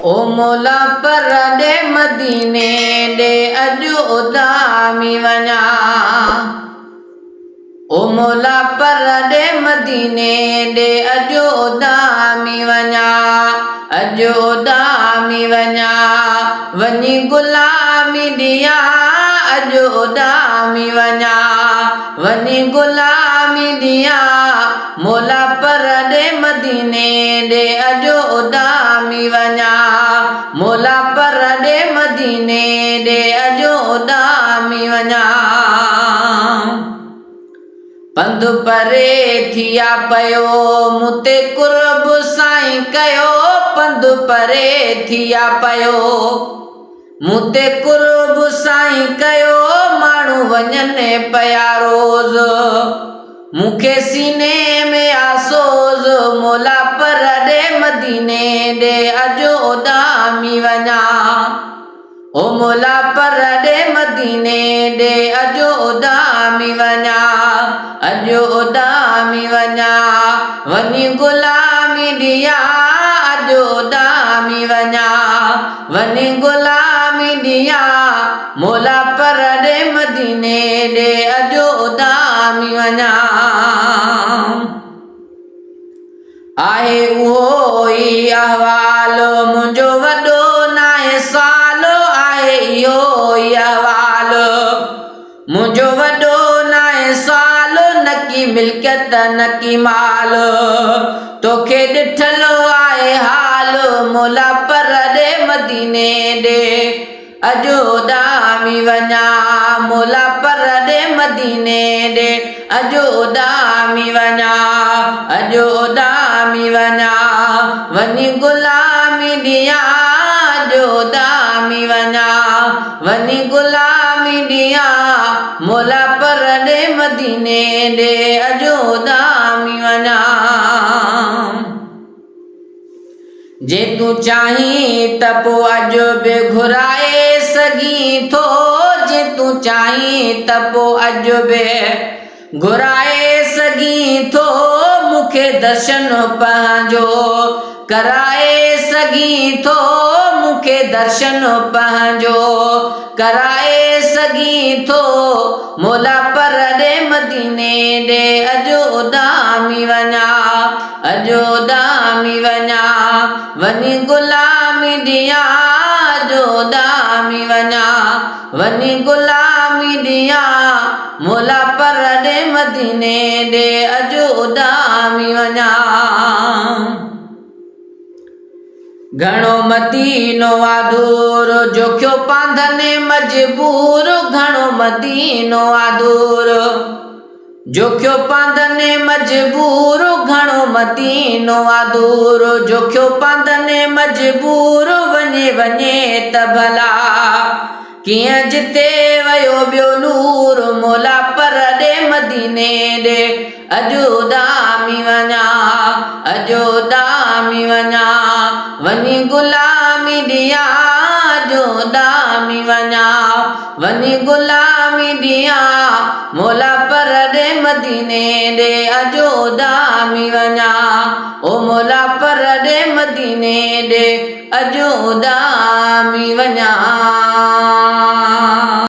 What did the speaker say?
او مولا پر ڏي مديني ڏي اڄ اڏامي وڃان. او مولا پر ڏي مديني ڏي اڄ اڏامي وڃان. اڄ اڏامي وڃان وڃي غلامي ڏيان. اڄ اڏامي وڃان وڃي غلامي ڏيان. مولا پر ڏي مديني ڏي اڄ اڏامي وڃان. مولا پر ڏي مديني ڏي اڄ اڏامي وڃان. پنڌ پري ٿيا پيو مون تي قرب سائين ڪيو. پنڌ پري ٿيا پيو مون تي قرب سائين ڪيو. ماڻهو وڃن پيا روز مون کي سيني ۾ آ سوز. مولا پر ڏي مديني ڏي اڄ اڏامي وڃان. او مولا پر ڏي مديني ڏي اڄ اڏامي وڃان. اڄ اڏامي وڃان وڃي غلامي ڏيان. اڄ اڏامي وڃان وڃي غلامي ڏيان. مولا پر ڏي مديني ڏي اڄ اڏامي وڃان. آهي اهو ئي احوال منهنجو وڏو ناهي سوال. آهي اهو ئي احوال منهنجو وڏو ناهي سوال. نڪي ملڪيت نڪي مال توکي ڏٺل آهي حال. مولا پر ڏي مديني ڏي اڄ اڏامي وڃان. مولا پر ڏي مديني ڏي اڄ اڏامي وڃان. اڄ اڏامي وڃان وڃي غلامي ڏيان. اڄ اڏامي وڃان وڃي غلامي ڏيان. مولا پر ڏي مديني ڏي اڄ اڏامي وڃان. جي تون چاهين ته پو اڄ به گهرائي سگهين ٿو. جي تون چاهين ته پو اڄ به گهرائي سگهين ٿو. مون کي درشن پنهنجو ڪرائي سگهين ٿو. مون کي درشن پنهنجو ڪرائي سگهين ٿو. مولا پر ڏي مديني ڏي اڄ اڏامي وڃان. اڄ اڏامي وڃان وڃي غلامي ڏيان. اڄ اڏامي وڃان وڃي غلامي ڏيان. مولا پر ڏي مديني ڏي اڄ اڏامي وڃان. گهڻو مدينو آ دور جوکيو پانڌن مجبور. گهڻو مدينو آ دور جوکيو پانڌن مجبور. گهڻو مدينو آ دور جوکيو پانڌن مجبور. وڃي وڃي ته ڀلا ڪيئن جتي ويو ٻيو نور. مولا پر ڏي مديني ڏي اڄ اڏامي وڃان. اڄ اڏامي وڃان وڃي غلامي ڏيان. اڄ اڏامي وڃان وڃي غلامي ڏيان. مولا پر ڏي مديني ڏي اڄ اڏامي وڃان. او مولا پر ڏي مديني ڏي اڄ اڏامي وڃان.